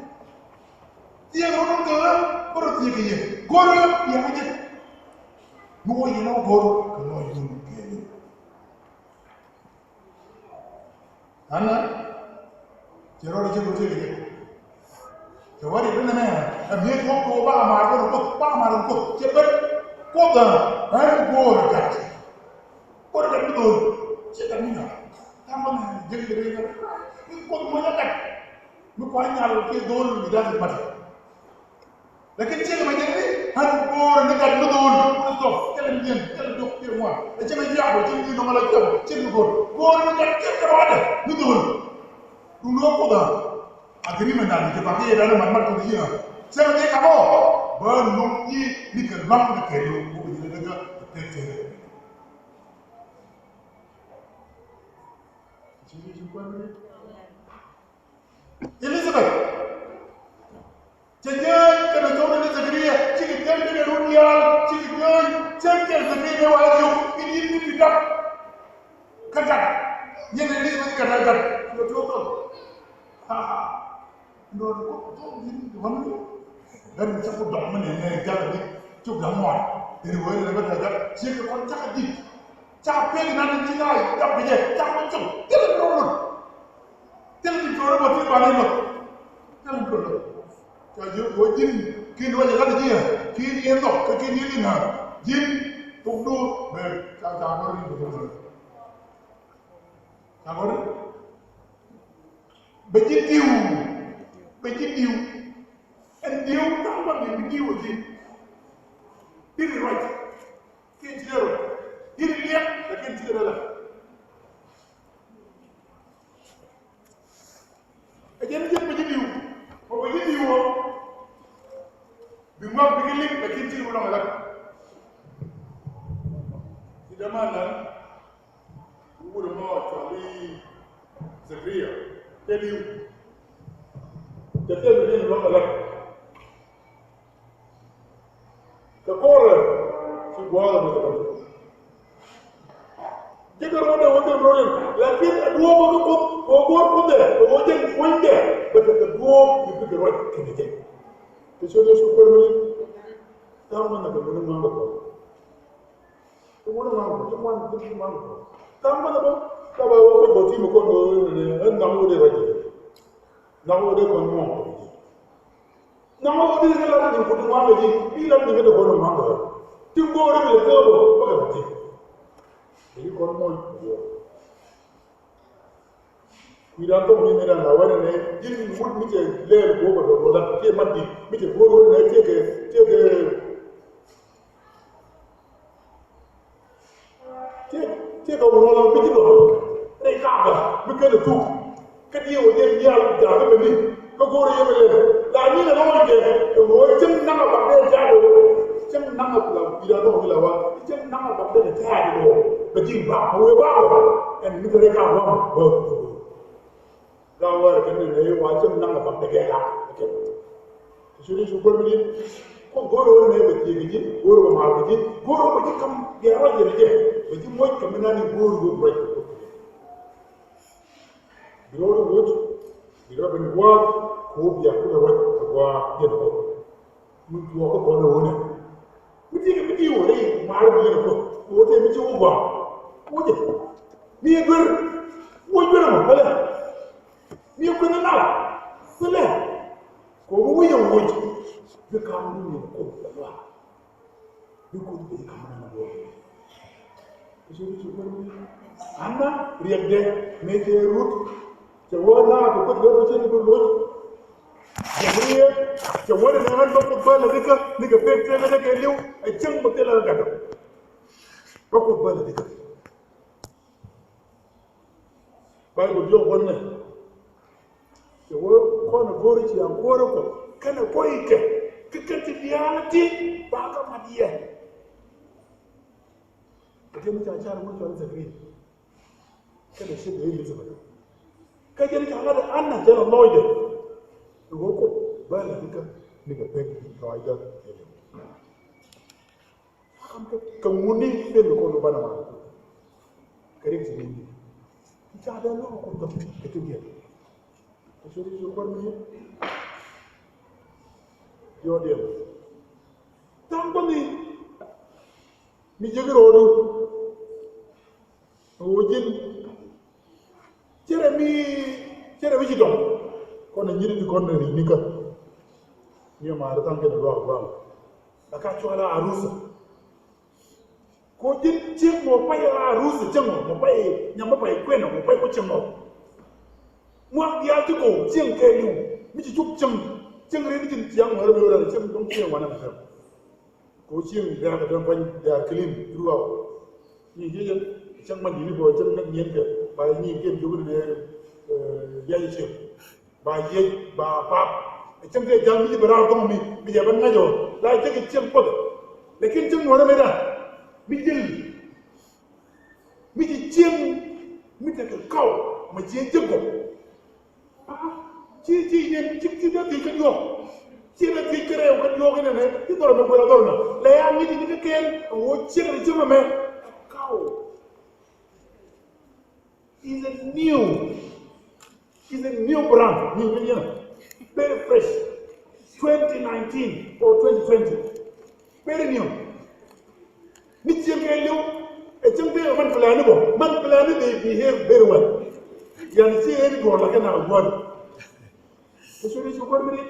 Ci kɛ rɔ dun kɛ ɣä bä rɔ thiek kɛ yɛ go̱o̱r ɣä bia mi jɛ. Mi wä yɛn ɔ go̱o̱r kɛ lɔc dun kɛ yɛ. Ana cɛ rɔɔdɛ cɛ rɔɔdɛ cɛ kɛ jɛ. Cɛ wä ri bi nɛmɛ ɛ mi̱eth wä ko ba mar wä ko ba mar ko cɛ bɛ ko ba ɛ ko gat. Ko gat mi dol cɛ gat mi na. Tamam jɛ kɛ jɛ ko mo gat. Mi ko nyal kɛ dol mi da ma. Lakin ciek mɛ jɛn ni ɣän go̱o̱r ni gat mi dho̱o̱l. Kul thok thilɛ mi jiɛn thilɛ duk. ŋuan. Ɛ cɛ mi jiaak bɛ cɛ mi nɔŋ ala jiaak cɛ mi go̱r. Go̱r mi jɛ cɛ kɛ rɔɔdɛ mi dhol. Duŋ ni wä Kuoth a agreement dan jɛ bak yɛ dan man mat kɔn ji̱ a. Cɛ mi jɛ kam ɔ bä nuŋ ji̱ ni kɛ luaŋ ni kɛ lo̱w wä bi ji̱ ni däkä tɛk tɛk. Elizabeth. Cɛ jääny kɛnɛ cɔl ni Zakaria, cikɛ jääny kɛnɛ run diaal, cikɛ jääny, cɛ kɛn Zakaria wa jiök, in in ni ti dak. Kä gat, yɛn Elizabeth gat a gat, kɛ tuɔk dɔl. Ha, ha. Nɔ ni kɔk dɔl ni di wani. Gat ni cɛ ku dɔm mɛ ni nɛ gat ni cuk dam mɔn. Deri wani na gat a gat, cikɛ kɔn cak a dit. Cak a pek na ni ci na dam kɛ jɛ, cak a cuk, kɛnɛ run. Thil ti cuɔr bä ti bani lɔ. Thil ti cuɔr. Ca jiök kɛ ɣöö ji̱n ki̱n ruac ɛ lat ji̱ ɛ ki̱n yɛn nhɔk kä ki̱n yɛn in ŋa̱ ji̱n thokdu bɛ ca ca gɔr in bɛ thok. Ca gɔr in bɛ ji̱ diw. Bɛ ji̱ diw. Ɛn diw ka̱n bä mi bi diw ɛ ji̱. Di̱t ruac. Ki̱n ci dee ruac. Di̱t liɛŋ ɛ ki̱n ci dee la. Ɛ jɛn ji̱ bɛ ji̱ diw. Kɔ bɛ ji̱ diw ɔ. Bi ŋuak bi ki lik bɛ ki̱n ci wä lɔŋ ɛ lak. Ci dee man nan. Wut ɛmɔ cɔal i̱ Zakaria. Cɛ diw. Cɛ thil bi lik lɔŋ ɛ lak. Kɛ kɔrɛ ci gua̱a̱th ɛmɛ kɛ bä. Jekɛ rɔɔdɛ wä kɛ rɔɔdɛ lakin ɛ duɔ̱ɔ̱p kä Kuoth kɛ wä guɔ̱ɔ̱r Kuothdɛ kɛ wä jɛn puɔ̱nydɛ bɛ tekɛ duɔ̱ɔ̱p bi bikɛ ruac kɛnɛ jɛ. Kɛ ciöt Yecu kuäär mi ni tha̱a̱ŋ mɛn ɛ kɛ wä ni ŋua̱a̱ŋ kɛ kɔn. Ti wä ni ŋua̱a̱ŋ kɛ kɔn ti ŋua̱a̱ŋ kɛ kɔn. Tha̱a̱ŋ mɛn ɛ bä ka ba wä kɛ bä ti mi kɔn wä ni ni ɛ naŋ wä dee ruac jɛ. Naŋ wä dee kɔn ŋua̱a̱ŋ kɛ jɛ. Naŋ wä wä dee kɛ lat ni kut ŋua̱a̱ŋ kɛ ji̱ bi lat ni kɛ dee kɔn ŋua̱a̱ŋ kɛ ji̱. Ti go̱o̱r i̱ bi lɛ thööbä bä kɛ ji̱. Kɛ ji̱ kɔn muɔc kɛ ji̱. Kui̱dan thok ni mi dan la wɛnɛ nɛ ji̱n wut mi cɛ lɛɛl go̱o̱r kɛ dɔ̱r wä lat kiɛ mat ji̱ mi cɛ go̱o̱r wä nɛ kiɛ kɛ kiɛ kɛ. Tiek, tiek kɛ wun wala mi ci dɔ̱ŋ rɛy kakä mi ken ɛ thuk. Kä diɛ wä diɛ diaal jakä mɛ ni kä go̱o̱rɛ yɛ mɛ lɛl la ni nɛ lɔc jɛ. Ɛ wä cieŋ naŋ a bak dee jaat ɛ wä cieŋ naŋ a la kui̱da dɔ̱ŋ mi la wa cieŋ naŋ a bak dee jaat ɛ wä. Bɛ ji̱ bak ɛ wä bak ɛ wä ɛn mi te rɛy kakä wä mɛ wä. Gaa wɛɛr kɛn ni nɛy wa cäŋ naŋ a bak dɛ gɛɛ la kɛn. Ti curi cu guär mi di̱t. Kuoth go̱o̱r wä nɛy bɛ thiek kɛ ji̱, go̱o̱r wä maar kɛ ji̱, go̱o̱r wä bɛ ji̱ kam bia ruac yɛn jɛ, bɛ ji̱ moc kɛ mi nani go̱o̱r wä ruac kɛ Kuoth kɛ jɛ. Bi rɔɔd wä, bi rɔɔd ben gua̱a̱th, kɛ wä bia kulɛ ruac kɛ gua̱a̱th yɛn Kuoth. Mi tuɔɔk kä kɔn ɛ wunɛ. Mi ti kɛ mi ti wä rɛy ŋuaar mi yɛn ɛ Kuoth. Wä tëë mi ci wä gɔaa. Wä jɛ. Mi yɛ duer. Wä duer ɛmɔ pälɛ. Mi yɛ kueth ni nal. Pälɛ. Kɛ wä mi wä yɛ wä jɛ. Bi kam ni yɛn ɛ Kuoth ɛ luaak. Bi Kuoth bi kam ni yɛn ɛ Kuoth. Anna riɛkdɛ mëë cɛ Rut cɛ wä na kɛ Kuoth kɛ Rut cɛ ni bi loc. Jɛ riɛk cɛ wä ni nɛmɛ bä Kuoth bä lɛ rikä ni kɛ pek tëë lɛ kɛ liw ɛ cäŋ bä thilɛ kɛ gatdä. Bä Kuoth bä lɛ rikä. Baibol diɔk bän nɛ. Cɛ wee kɔn ɛ go̱o̱ri ci an kuäärä Kuɔth kɛnɛ kuɔy kɛ kä kɛn ti diaal ti ba kä mat yɛ. Kä jɛn ca car ŋun cɔl Zakaria kɛnɛ ciek Elizabeth. Kä jɛn ca lat Anna jɛn a lɔcdɛ. Ɛ wee Kuoth bä lɛ nikä nikɛ pek lɔcdä. Kam kɛ kɛ ŋuni pen kɛ kɔn banɛ ma kɛ rik ti ŋuni. Ti ca dee lɔk kɔn dɔk kɛ ti diɛn. Kɛ curi ci kɔn mi yɔ diɛn. Thaŋ kɔn ni mi jek rɔɔdu. Ɣöö ji̱n cɛ rɛ mi cɛ rɛ mi ci dɔ̱ŋ. Kɔn a nyiri ti kɔn a ri̱c ni kä. Ni ma ri thaŋ kɛn a luaak gua̱a̱ŋ. La ka cual a arusa. Ko ji̱n cieŋ mɔ pay a arusa cieŋ mɔ mɔ pay nyam mɔ pay kuɛn mɔ pay ku cieŋ mɔ. Ŋuak diaal ti ko cieŋ kɛ liw mi ci cuk cieŋ. Cieŋ ri ni ji̱n ciaŋ mɔ rɛ mi wä rɛ cieŋ dɔ̱ŋ cieŋ wanɛ mɛ. Ko cieŋ they are, they are clean throughout. Ni ji̱ yɛn cäŋ man di̱t ni bä cäŋ nɛk niɛn kɛ ba ni kɛn jiök ni, eh, diac cieŋ. Ba yiec ba pap. Cäŋ kɛ ja̱l mi ji̱ bɛ raar thɔŋ mi mi jɛ bɛ ŋa̱c ɔ la cäŋ kɛ cieŋ puɔth. Lakin cäŋ nuɔ̱ɔ̱rä mi dan mi ji̱ mi ji̱ cieŋ mi tekɛ kaw ma ji̱ ji̱ gɔk. Ci ci yen ci ci dee thiec kä diɔ̱ɔ̱k. Ci dee thiec kä rɛw kä diɔ̱ɔ̱k inɛnɛ ci dhɔr ɛmɛ guɛl a dhɔr ɛmɛ. Lɛ ya ŋi̱c ni kä kɛɛl a ɣöö ciek ri cieŋ ɛmɛ. Kaw is a new, is a new brand. Ni ni yɛn very fresh. Twenty nineteen or twenty twenty. Very new. Ni cieŋ kɛ liw ɛ cieŋ tëë man plan ni bɔ man plan ni they behave very well. Yani ci ɛn duɔl la kɛ na guɔl. Ɛ cuni ci guɔl mi ni.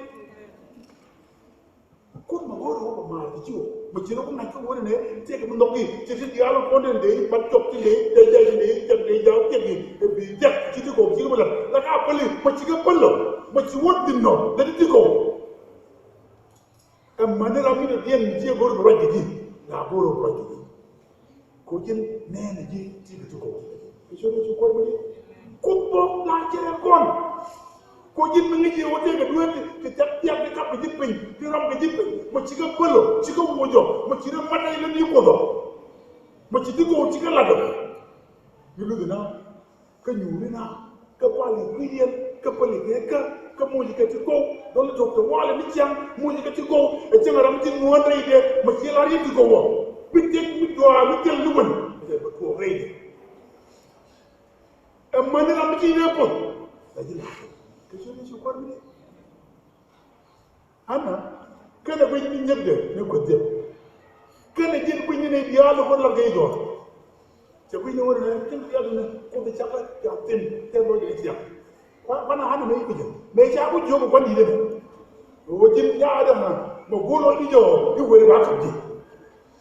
Kun ma wori wori ma ti ciwo ma ci ro kun na ci wori ne. Tëë kɛ mi nok ki ci ti dial ko den de ma cok ti de de de de de de ja ti de bi ja ci ti ko ci ko la la ka pali ma ci kɛ palo ma ci wot din no de ti ko. Ɛmɛni ram mi dɔ̱diɛn mi ciɛ go̱r bi ruac kɛ ji̱ la go̱r bi ruac kɛ ji̱. Ko ji̱n nɛɛni ji̱ ti bi ti kɔn. Kɛ ciöt Yecu kuäär mi di kuth bä la cɛrɛ kɔn. Ko ji̱n mi ŋi̱ci wä tëëkɛ dueer ti ti thiak thiak ti kap kɛ ji̱ piny ti ram kɛ ji̱ piny. Mɔ cikɛ kuäl ɔ cikɛ wuɔc ɔ mɔ ci rɛ mat a ilä ni kuɔth ɔ. Mɔ ci ti go̱o̱r cikɛ lat ɔ. Ni luthi na. Kä nyuuri na kä pali kui̱diɛn kä pali kɛ kä kä muci kɛ ti go̱w. Dɔli tok ti wali ni ciaŋ muci kɛ ti go̱w. Ɛ cieŋ ram ti ŋuɔ̱ɔ̱n rɛy dee mɛ ci lar yɛ ti go̱w ɔ. Bi tek mi duaar mi thil ni wän. Ɛ bɛ tuɔɔk rɛy dee. Ɛ mäni ram mi ci dee puɔth. La ji̱ la̱r kɛ ci ni ci kuɔr mi dee. Ana kɛnɛ guic ni nyɛkdɛ ni kueth jɛ. Kɛnɛ ji̱n guic ni nɛy diaal ni kuoth lat kɛ i̱ jɔɔr. Cɛ guic ni wä ni nɛy diaal ni kuoth i̱ cakɛ ca thin tɛth lɔc i̱ ciak. Kuan kuan ana mɛ i̱ guic jɛ mɛ ca ku jiök kuan di̱t ɛmɛ. Wä ji̱n nyaadɛ ma mɛ go̱o̱r lɔc i̱ jɔɔr i̱ weri ba kap ji̱.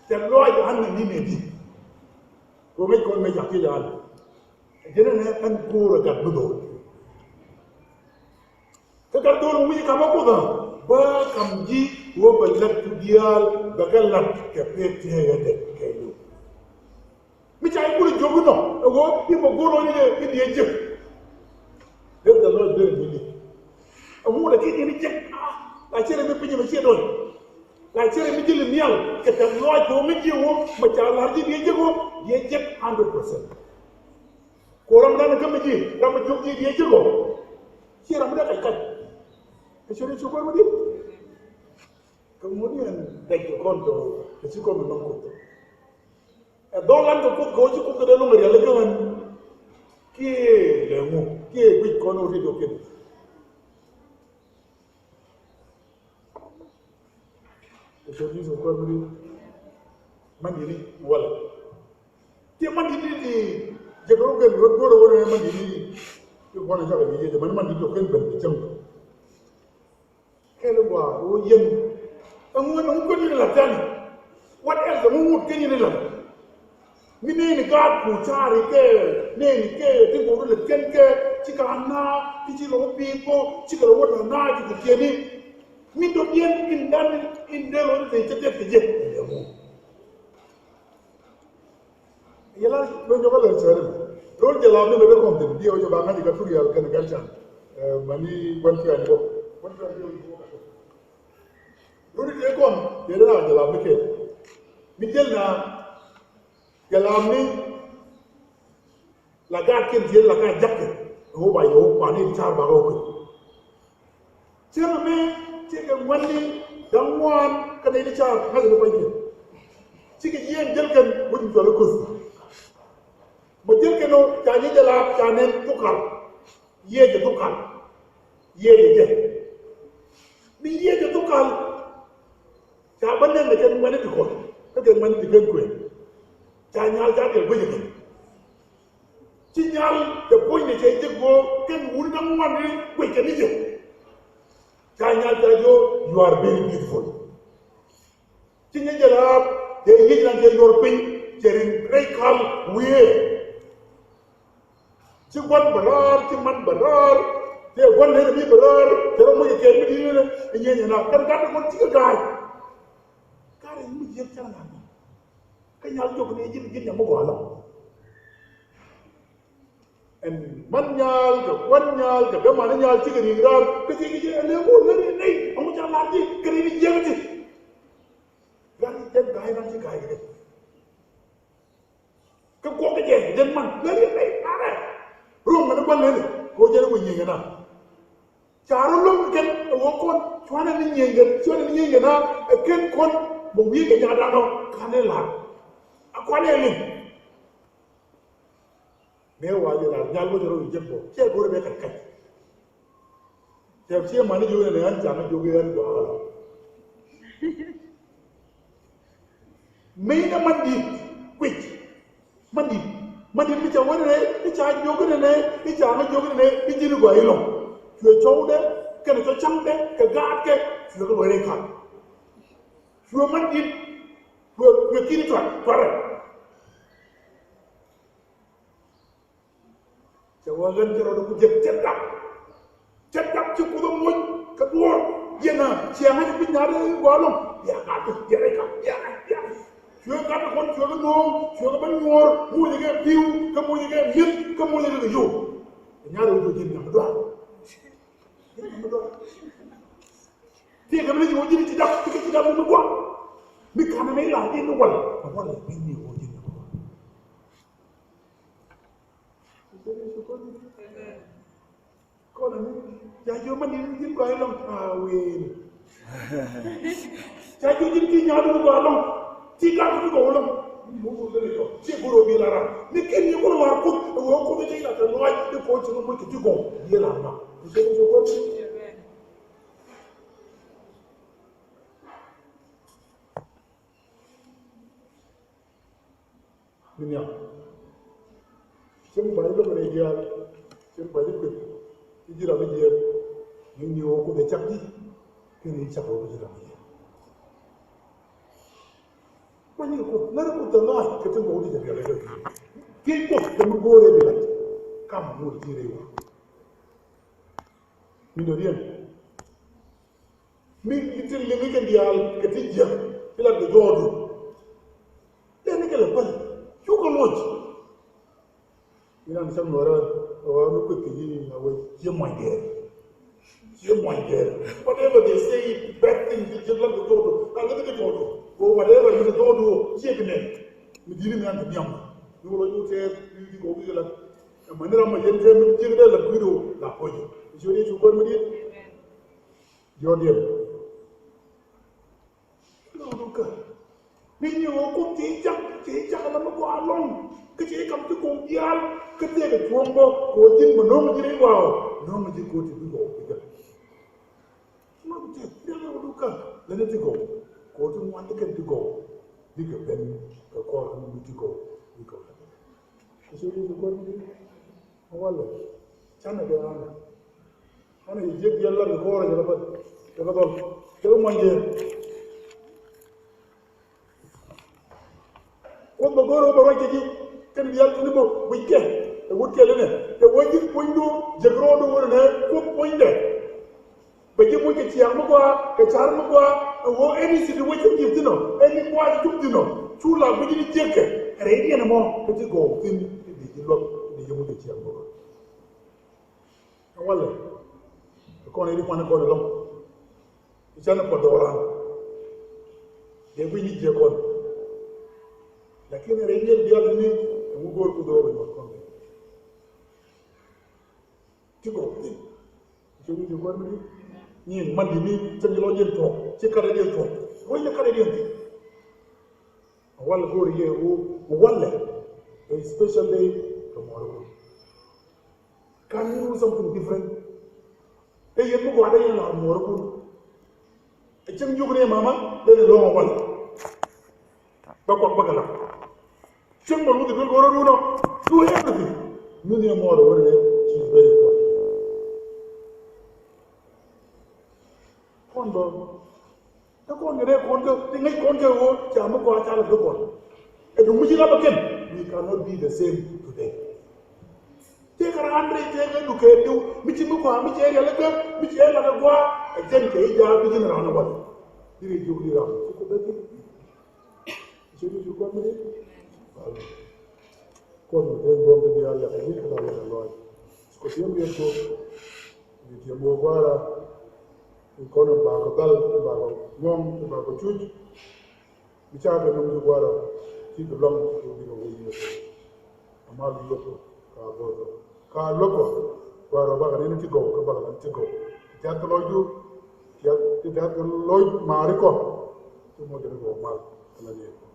Cɛ lɔc ana ni nɛy di̱t. Wä ŋäc kɔn mɛ ca kiɛ jaal. Jɛn ɛn ɛ ɛn go̱o̱r ɛ gat bi dho̱o̱l. Kä gat dho̱o̱l mi wi̱c kamä kuoth ɛ bä kam ji̱ wä bɛ lät ku diaal bɛ kɛ lat kɛ pek tieek ɛ dek kɛ liw. Mi ca i̱ kul i̱ jiök inɔ ɛ ɣöö i̱ bɛ go̱o̱r ɣɔn i̱ i̱ diɛ jiäk. Let the Lord be with me. Ɛŋu lɛ kiɛ ji̱n i̱ jiäk a la cɛ rɛ mi piny ɛmɛ ciɛ dɔ̱ny. La cɛ rɛ mi ji̱ li nhial kɛ tɛ̈th lɔaac kɛ ɣöö mi ji̱ ɣöö mɛ ca la̱r ji̱ diɛ jiäk ɣöö diɛ jiäk hundred percent. Ko ram dan kä mi ji̱ ram mi jiök ji̱ diɛ ji̱ gɔw. Ci ram mi dee kac kac. Ɛ cɛ ri ci kuäär mi di̱t. Kɛ ŋuɔ̱t ni ɛn dɛc kɛ kɔn tɔ kɛ ci kɔn mi nɔm kuth. Ɛ dhɔl lan kɛ kuth kɛ wä ci kuth kɛ dee loŋ rial ikä ɣän. Kiɛ lɛ ŋu kiɛ guic kɔn wä ti dok kin. Kɛ cɛ ji̱ kɛ kuäär mi di̱t. Man di̱t ni walɛ. Ti man di̱t ni ti jɛ kɛ wä kɛ luɔt duɔl wä ni man di̱t ni. Ti kuɔn a cakɛ ji̱ jɛ man man di̱t ni kɛ ben kɛ cäŋ. Kɛl i̱ gɔaa ɣöö yɛn ɛŋu ɛn ɛŋu kɛn yɛn ila tɛn. What else ɛŋu ŋut kɛn yɛn ila. Mi nɛɛni gaat ku caari kɛ nɛɛni kɛ ti go̱o̱r lɛ kɛn kɛ ci ka naa ti ci lɔ wä pi̱i̱th kɔ ci kɛ lɔ wä tɔ naa ci kɛ kiɛni. Mi dɔ̱diɛn in dan in dee lɔ ni tëë cɛ tɛth kɛ jɛ. Yɛ la bɛ nyɔk a lɛ cɛɛri. Rol jɛ la mi lɛ bɛ kɔn thin diɛ wä jɛ ba ŋa̱c ika turial kɛn gal can. Mani guan tuɛn bɔ guan tuɛn bɔ. Rol jɛ kɔn yɛ la jɛ la mi kɛ mi jɛl na jɛ la mi. La gaat kiɛn tiɛt la gaat jakä. Ɣöö ba yɛ wä kuan in car ba rɔ kui̱. Cä mɛ cä kɛ ŋuani da̱ŋ ŋuan kä nɛy ti car ŋa̱c ni kuany kɛ. Cikɛ yieen jäl kɛn wec mi cɔal i̱ Kuoth. Mɛ jäl kɛn ɔ ca nyiec jɛ laap ca nɛn thukal. Yiëë jɛ thukal. Yiëë jɛ jɛ. Mi yiëë jɛ thukal. Ca bä nɛn kɛ ŋuani ti kɔn kä kɛ ŋuani ti kɛn kuëën. Ca nyal ca kɛ guic kɛ. Ci nyal kɛ puɔ̱ny ni cɛ jek go̱o̱r kɛn wuni da̱ŋ ŋuan ri guic kɛ ni jɛ. Ca nyal ca jiö, you are very beautiful. Ci nyɛ jɛ laap cɛ yic nan cɛ yuɔr piny cɛ rin rɛy kal wiee. Ci gua̱n bɛ raar ci man bɛ raar cɛ gua̱n nɛn mi bɛ raar cɛ rɔ moc kɛ kɛɛt mi di̱i̱t ni nɛ. Inyɛ nyɛ na kɛn gat ni kɔn cikɛ ga̱a̱c. Gat ni mi jiɛk cɛ na na. Kä nyal jɔk ni ji̱n, ji̱n nyam mi gɔaa lɔŋ. Ɛn man nyal kɛ kuan nyal kɛ däman nyal cikɛ ri̱i̱k raar kä cikɛ jɛ ɛn lɛ wur lɛ ri̱i̱k nɛy ɛŋu ca lar ji̱ kɛ ri̱i̱k jiɛk ti. Ran ji̱ jɛn ga̱a̱c ran ci ga̱a̱c kɛ jɛ. Kä kuɔk kɛ jɛ jɛn man lɛ ri̱i̱k nɛy narɛ. Ruɔ̱ŋ mɛn kuan lɛ ni kɛ wä jɛn wä nyieny kɛ na. Ca rɔ lo̱ŋ kɛ kɛn ɛ wä kɔn cuanɛ ni nyieny kɛ cuanɛ ni nyieny kɛ na ɛ kɛn kɔn bɛ wi̱i̱ kɛ nyaat dan ɔ kanɛ lar. A kuanɛ liŋ. Mëë wa jɛ la nyal wä jɛ rɔ wi̱i̱ jɛn bɔ cɛ go̱rɛ bɛ kɛn kɛn. Cɛ ciɛ mani jiök nɛ nɛ ɣän ca mi jiök i̱ ɣän gɔaa ɣän. Mi nɛ man di̱t kuic. Man di̱t, man di̱t mi ca wä nɛ nɛ i̱ ca jiök nɛ nɛ i̱ ca mi jiök nɛ nɛ i̱ ji̱n i̱ gɔaa i̱ lɔ̱ŋ. Cuɛ cɔwdɛ kɛnɛ cɔ ca̱ŋdɛ kɛ gaatkɛ cuɛ kɛ luɔ̱c rɛy ka̱n. Cuɛ man di̱t cuɛ, cuɛ ki̱n i̱ tua̱r tua̱rɛ. Cɛ wä ɣän cɛ rɔɔdɛ ku jek cɛ dap. Cɛ dap ci Kuoth ɛ moc kɛ duɔ̱ɔ̱r. Yɛn a ciɛ ŋa̱c ɛ piny nyaat i̱ gɔaa ɛlɔ̱ŋ. Bia gat bia rɛy ka̱n bia gat bia gat. Cuɛ gat kɛ kɔn cuɛ kɛ no̱o̱ŋ cuɛ kɛ ben nyuɔ̱ɔ̱r mucɛ kɛ pi̱w kä mucɛ kɛ mi̱eth kä mucɛ kɛ kɛ yio̱w. Ɛ nyaat ɛ wä ji̱n nyam mi duaar. Ji̱n nyam mi duaar. Tiɛ kɛ mi ni ji̱ wä ji̱n ci dap ti kɛ ci dap mi mi gua̱a̱. Mi ka̱n ɛ mi la ji̱n ni wal. Ɛ wal ɛ mi ni wä ji̱n nyam mi duaar. Kɔn ni ca jiök man ni ji̱n gɔaa ilɔŋ a wen. Ca jiök ji̱n ti nyaat ni gɔaa ilɔŋ. Ti gat ni gɔaa ilɔŋ. Ci goro bi la ram ni ken ni goro war Kuoth ɛ wee Kuoth i̱ la kɛ luac i̱ Kuoth ci ŋä moc kɛ ti gɔw. Bi la ram. Min ya. Cieŋ ba ji̱ lɔk rɛy diaal. Cieŋ ba ji̱ kueth. Ci ji̱ ram jiɛɛr. Ni ni wä Kuoth ɛ cak ji̱. Kɛn i̱ cak wä ji̱ ram jiɛɛr. Kuany ni Kuoth ŋäri Kuoth tɛ ŋa̱c kɛ tin kɔk ji̱ jɛ rial ɛ kɛ ji̱. Thiec Kuoth kɛ mi go̱o̱rɛ bi lac. Kam ŋuɔ̱t ji̱ rɛy wä. Min dɔ̱diɛn. Mi ti liŋ kɛ diaal kɛ ti jiäk ti lat kɛ jɔɔdu. Lɛni kɛ lɛ päl cukɛ loc. Inan cä ŋɔrä ɣɔä mi kueth kɛ yi a wee ciɛ muɔny gɛɛr. Ciɛ muɔny gɛɛr. Whatever they say bad thing ti jiäk lat kɛ jɔɔdu. Lat kɛ jɔɔdu. Ko whatever mi kɛ jɔɔdu ciɛ kɛ nɛn. Mi di̱ni mi an kɛ niam. Mi wä lɔ ju tɛɛr mi di kɔk kɛ lat. Ɛmɛ ni ram mɔ yɛn kɛ mi jiäk dee lat kui̱du la puɔ̱nyɛ. I̱ ciöt Yecu Kuäär mi di̱i̱t. Diɔ̱ɔ̱diɛn. Lɔdukä ni nyi wä Kuoth ci cak ci cak la mi gɔaa lɔŋ. Kä ci kam ti ko̱o̱ŋ diaal kä tëëkɛ cuɔ̱ɔ̱ŋ bä ko̱o̱ŋ ji̱n mɛ no̱o̱ŋ ji̱n i̱ wa̱a̱ no̱o̱ŋ ji̱n ko̱o̱ŋ ti bi gɔw i̱ gɛl. Ŋuan ti riɛk ni wä dukä lɛ ni ti gɔw ko̱o̱ŋ ti ŋuan ti kɛn ti gɔw. Bikɛ ben kɛ kɔr ni ti gɔw bikɛ ben. Kä ci wä ni ti gɔw ni ti gɔw. Walɛ canɛ kɛ Ɣana. Ɣana yɛ jiɛk diɛl lar kɛ kɔrɛ jɛ kɛ dhɔl jɛ kɛ dhɔl jɛ kɛ muɔny jɛ. Kuoth bɛ go̱o̱r bɛ ruac kɛ ji̱ kɛn diɛl tini bä wi̱ckɛ. Ɛ wut kɛl inɛ ɛ wä ji̱ puɔ̱nydu jɛ kɛ rɔɔdu wä nɛ Kuoth puɔ̱nydɛ. Bɛ ji̱ muc kɛ ciaŋ mi gɔaa kɛ car mi gɔaa. Ɛ wä ɛn i̱ situation ji̱ thi̱n ɔ ɛn i̱ gɔaa ji̱ cuk thi̱n ɔ cu la guic ni jiäkɛ. Rɛydiɛn ɛmɔ kä ti gɔw thi̱n ti di ji̱ luɔk ti di ji̱ muc kɛ ciaŋ mi gɔaa. Ɛ walɛ ɛ kɔn i̱ di kuan ɛ kɔn ɛlɔŋ. I̱ canɛ kuɔth dɔɔran. Dee guic ni jiäk kɔn. Lakin rɛydiɛn bial ni ɛŋu go̱o̱r ku dho̱o̱r ɛ nyuɔth kɔn. Ti gɔw thi̱n. Ci wi̱c i̱ gua̱n mi nyin man di̱t ni cäŋ ci lɔc yɛn tuɔ̱k ci kat rɛy yɛn tuɔ̱k. Ruɔ̱c ni kat rɛy yɛn thi̱n. Wal go̱o̱r yɛ ɣöö walɛ a special day kɛ muɔ̱ɔ̱r ikun. Can you do something different? Ɛ yɛn mi gɔaa dee yɛn la̱r muɔ̱ɔ̱r ikun. Ɛ cäŋ yuk ni mama dee ni lɔ̱ŋ a walɛ. Bä kuak bä kɛ lam. Cieŋ bä luth i̱ duel go̱o̱r run ɔ. Do everything. Min yɛ mɔɔr ɛ wä rɛ. She is very important. Kɔn bä. Kä kɔn kɛ rɛ kɔn kɛ ti ŋäc kɔn kɛ wä ca mi gɔaa ca lɛ bi kɔn. Ɛ duŋ mi ci la bä kɛn. We cannot be the same today. Tëëkɛ raan rɛy tëëkɛ dukɛ diw mi ci mi gɔaa mi cɛ rialikä mi cɛ lakä gɔaa. Ɛ jɛn kɛ i̱ jaak bi ji̱n raan ɛ wal. Di rɛy jiök di raan. Ci kɔ bɛ bi. Ciri cu kɔn mi. Amen. Kuoth mi te buɔm ti diaal lɛk ni kɛ la lɛk lɔc. Kɔ tiɛm yet ko. Ni tiɛm wä guara. Ni kɔn ba kɔ dal, ba kɔ nyɔŋ, ba kɔ cuc. Mi ca kɛ num ti guara. Ti kɛ lɔŋ ti kɛ wä yet. Amal luɔk kɔ ka bɔth kɔ. Ka luɔk kɔ. Guara bakɛ ni ti gɔw, kɛ bakɛ ni ti gɔw. Ti tiath kɛ lɔcdu. Ti tiath kɛ lɔc maari kɔ. Ti mɔ jɛ ni gɔw mal. Kɛ la ni kɔ.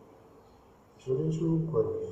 Curi cu kuɛn ni.